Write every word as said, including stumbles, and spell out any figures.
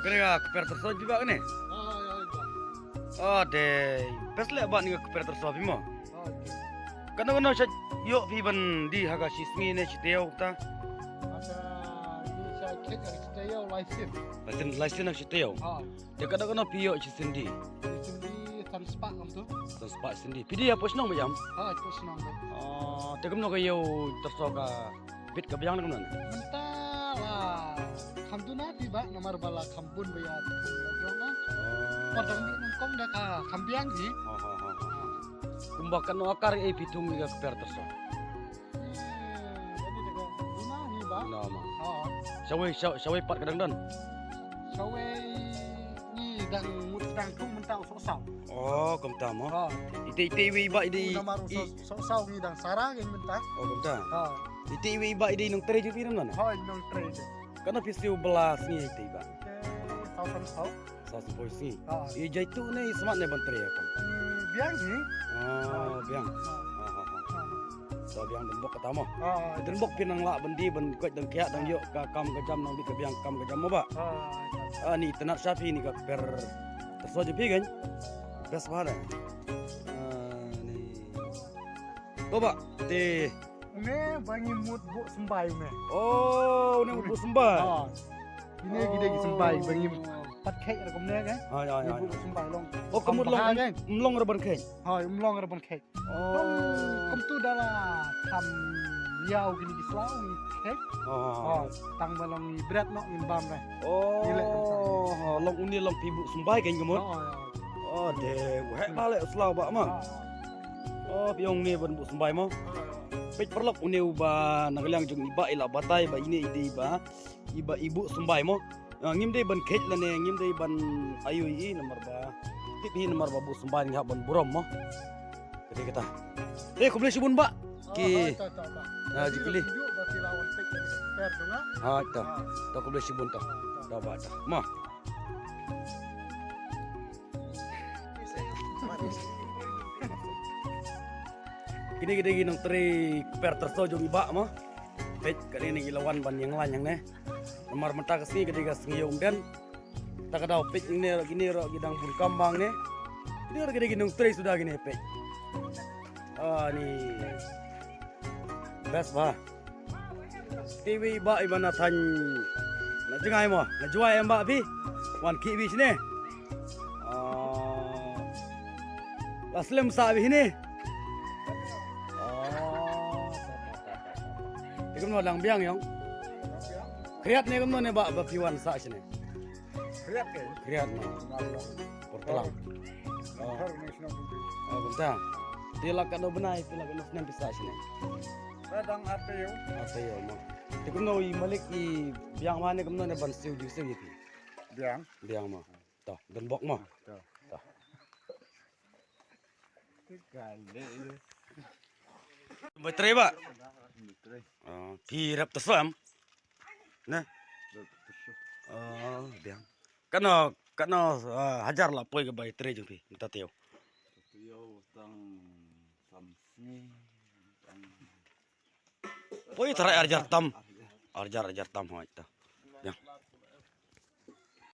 Kane ka kper tyrso phi bah kane? Ah, ya, ya. Oh, dei. Best leh bah kane ka kper tyrso phi mo. Ah, okay. Kano kano sha ïoh phi ban die ha ka shi sngi ne shi taïew ta? Ada di sha khet ha shi taïew lai sien. Lai sien, lai sien ha shi taïew. Ah. Te kano kano phi ïoh shi sien die? Shi sien die san spah kumtu. San spah sien die. Phi die hapoh shnong ba ïam? Ah, hapoh shnong ba. Oh, te kumno ka ïew tyrso ka bit ka biang ne kumno? Mynta la kham duna phi bah namar ba la kham bun ba ïa la jong na. Oh. Pat dang bit nyngkong da ka kham biang hi. Ha ha ha ha. Kumba kano akar ei phi thung ïa ka kper tyrso? Duna hi bah. Duna ma. Ha. Shawei, shaw-, shawei pat ka dang don? Shawei ngi dang mut dang thung mynta u sohsaw. Oh, kumta mo. Ha. Ite ite iwei bah i dei. Namar u i soh-, sohsaw ngi dang sara ngi mynta. Oh, kumta. Ha. Ite iwei bah i dei nongtrei jong phi dang don? Ha, nongtrei de. Kano phi siew bylla sngi ite bah? Te, saw san saw. Saw san saw sngi. Ha. I jaitu ne i smat ne ban trei ïa ka? Hmm, biang hi. Ah, biang. Ha. Ha ha ha. Ha. Saw biang dang bok kata mo. Ah, dang bok phi nang lah ban die ban koit dang kiad dang ïoh ka kam ka jam nang bit ka biang kam ka jam mo bah. Ah, ni tynat sha phi ni ka kper tyrso jong phi kan. Best bah da. Ah, ni. To bah, te. Une ba ngi mut buh symbai une. Oh, une mut buh symbai. Ah. Ine ki dei ki symbai ba ngi pat kheit ruh kumne kan. Ah, ya, ya. Ngi buh symbai long. Oh, ka mut long, um long ruh ban kheit. Ha, um long ruh ban kheit. Oh. Kumtu da la kham ïaw kine ki slaw ngi kheit. Oh. Oh, tang ba long ngi bret noh ngim bam re. Oh. Ngi leh kumta. Oh, long une long phi buh symbai kan ka mut. Oh, ya. Oh, de, waheh ba leh slaw bah ma. Ah. Oh, phi ong ne ban buh symbai mo. Ah, ya. Peit paralok une uba na ka liang jong i bah i la batai ba ine i dei ba i bah i buh symbai mo. Ah, ngim dei ban kheit lane ngim dei ban aiu i namar ba tip hi namar ba buh symbai ngi hap ban burom mo. Ka dei kata. Eh, khublei shibun bah. Ki. Ah, ta, ta, ta. Ah, jingkylli. Ah, ta. Ta khublei shibun ta. Ta bah ta. Ma. Kine ki dei ki nongtrei kper tyrso jong i bah mo. Peit kane ngi la wan ban ïeng laiñ hangne. Namar mynta ka sngi ka dei ka sngi ïew umden. Ta ka daw peit ngi ne ruh kine ruh ki dang bun kam bang ne. Kine ruh ki dei ki nongtrei suda kine peit. Ah, ni. Best bah. Te iwei i bah i ba na thaiñ na jngai mo, na Jowai em bah phi? Wan khie iwei shane. Ah. La slem sah iwei shane. Ah. Te kumno dang biang ïong? Khriat ne kumno ne bah ba phi wan sah shane? Khriat ke? Khriat no. Por tlang. Oh. Thar ne shnong kumtu. Oh, kumta. Te la katno bnai, te la katno snem phi sah shane? Ba dang ar taïew. Ar taïew mo. Te kumno i malik i biang ma ne kumno ne ban siew ju siew ïa phi? Biang. Biang mo. To, don bok mo. To. To. Te kale. Ba trei bah. Ba trei. Oh, phi rep tyrso em? Ne? Rep tyrso. Oh, biang. Katno, katno, ah, hajar la poi ka bai trei jong phi mynta taïew? Taïew tang san sngi, tang Poi tharai arjar tam. Arjar, arjar tam hoi ta. Biang.